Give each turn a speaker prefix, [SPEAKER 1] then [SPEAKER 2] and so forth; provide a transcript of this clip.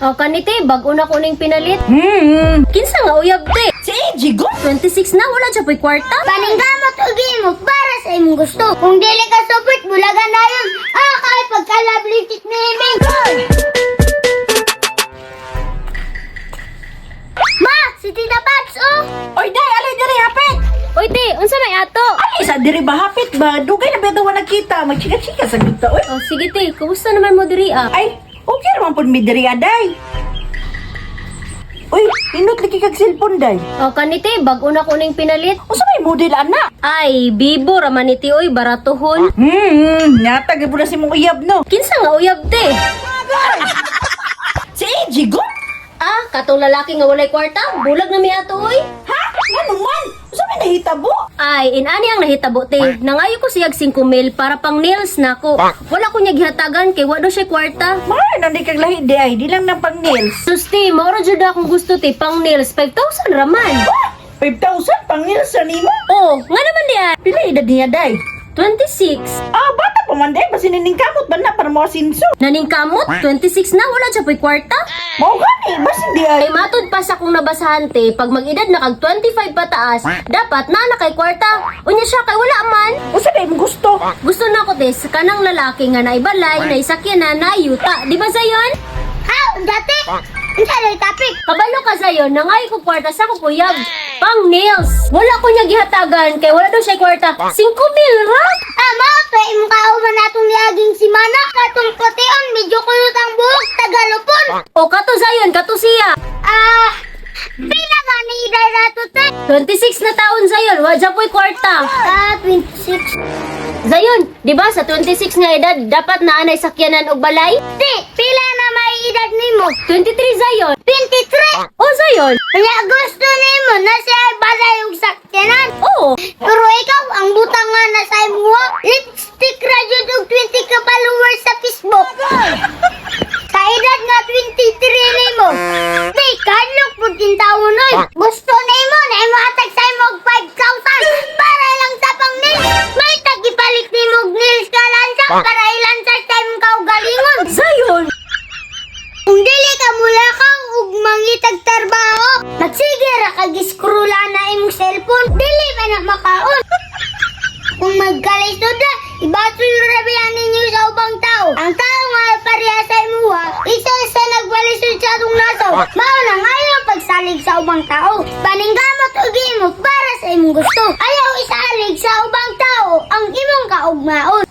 [SPEAKER 1] O kani te, bag-o na ko ning pinalit. Kinsa nga uyab te?
[SPEAKER 2] Si AJ go?
[SPEAKER 1] 26 na, wala siya po'y kwarta.
[SPEAKER 3] Paningkamot og imo para sa imong gusto. Kung dili ka support, bulaga na yun. Ah, kay pagka-lovely ni Ming. Ma, si Tita Pats, oh!
[SPEAKER 2] Oy, day, alay diri hapit.
[SPEAKER 1] Oy te, unsa may ato?
[SPEAKER 2] Ay, sa diri ba hapit ba? Dugay na ba daw nagkita? Magchika-chika sa gita, oy.
[SPEAKER 1] O sige te, kumusta naman mo diri ah?
[SPEAKER 2] Ay, okay naman pud mi diri aday. Uy, inot lagi kag cellphone day.
[SPEAKER 1] O kani te, bag-o na ko ning pinalit.
[SPEAKER 2] Unsa may model ana?
[SPEAKER 1] Ay, bibo raman ni te oy, baratohon.
[SPEAKER 2] Nyata gyud na si mong uyab no.
[SPEAKER 1] Kinsa nga uyab te?
[SPEAKER 2] Si AJ go?
[SPEAKER 1] Ah, katong lalaki nga walay kwarta, bulag na mi ato oy.
[SPEAKER 2] Ha? Ngano man? Unsa may nahitabo?
[SPEAKER 1] Ay, inani ang nahitabo te. Nangayo ko siyag 5 mil para pang nails nako. Wala ko niya gihatagan kay wa daw siya kwarta.
[SPEAKER 2] Mahal na ni kag lahi di ay, di lang nang pang nails.
[SPEAKER 1] Sus te, mao ra jud akong gusto te, pang nails 5,000 raman.
[SPEAKER 2] 5,000 pang nails sa nimo?
[SPEAKER 1] Oh, nga naman di ay.
[SPEAKER 2] Pila edad niya day?
[SPEAKER 1] 26.
[SPEAKER 2] Ah, bata pa man day, basin nining kamot ba na para mo sinso?
[SPEAKER 1] Naningkamot, 26 na, wala siya po'y kwarta.
[SPEAKER 2] Mao gani, basin di ay.
[SPEAKER 1] Kay matod pa sa kung nabasahan te, pag mag-edad na kag 25 pataas, dapat na na kay kwarta. Unya siya kay wala man.
[SPEAKER 2] Unsa day imong gusto?
[SPEAKER 1] Gusto na ko te, sa kanang lalaki nga naibalay, naisakyan na, naayuta. Di ba sayon?
[SPEAKER 3] Ha, dati? Unsa lay topic?
[SPEAKER 1] Kabalo ka sayon, nangay ko kwarta sa ko kuyab. Pang nails. Wala ko niya gihatagan kay wala daw siya kwarta. 5 mil ra.
[SPEAKER 3] Ah, mao to imong kauban natong niaging simana. Katong pution, medyo kulot ang buhok, Tagalopon.
[SPEAKER 1] O kato sayon, kato siya.
[SPEAKER 3] Ah, pila ka ni edad ato te?
[SPEAKER 1] 26 na taon sayon, wa siya po'y kwarta.
[SPEAKER 3] Ah, 26.
[SPEAKER 1] Zayon, di ba sa 26 nga edad dapat na anay sakyanan og balay?
[SPEAKER 3] Te, pila na may edad nimo?
[SPEAKER 1] 23 Zayon.
[SPEAKER 3] 23.
[SPEAKER 1] O Zayon.
[SPEAKER 3] Kaya gusto nimo na siya balay ug sakyanan.
[SPEAKER 1] Oo.
[SPEAKER 3] Pero ikaw, ang butang nga na sa imuha, lipstick ra jud og 20 ka followers sa Facebook. Sa edad nga 23 nimo. Di kadlok pud taon oy. Gusto nimo na imo hatag sa imo og 5,000 para lang sa pang nails. May tagipalit nimo og nails ka lansa para ilansa sa imong kaugalingon.
[SPEAKER 1] Zayon.
[SPEAKER 3] Kung dili ka mulakaw ug mangitag trabaho, magsige ra kag iskrula na imong cellphone, dili man na makaon. Kung magkalisod ra, ibatol ra biya ninyo sa ubang tao. Ang tao nga pareha sa imuha, isa sa nagwalisod sa atong nasaw. Mao na ngayon pagsalig sa ubang tao. Paningkamot og imo para sa imong gusto. Ayaw isalig sa ubang tao ang imong kaugmaon.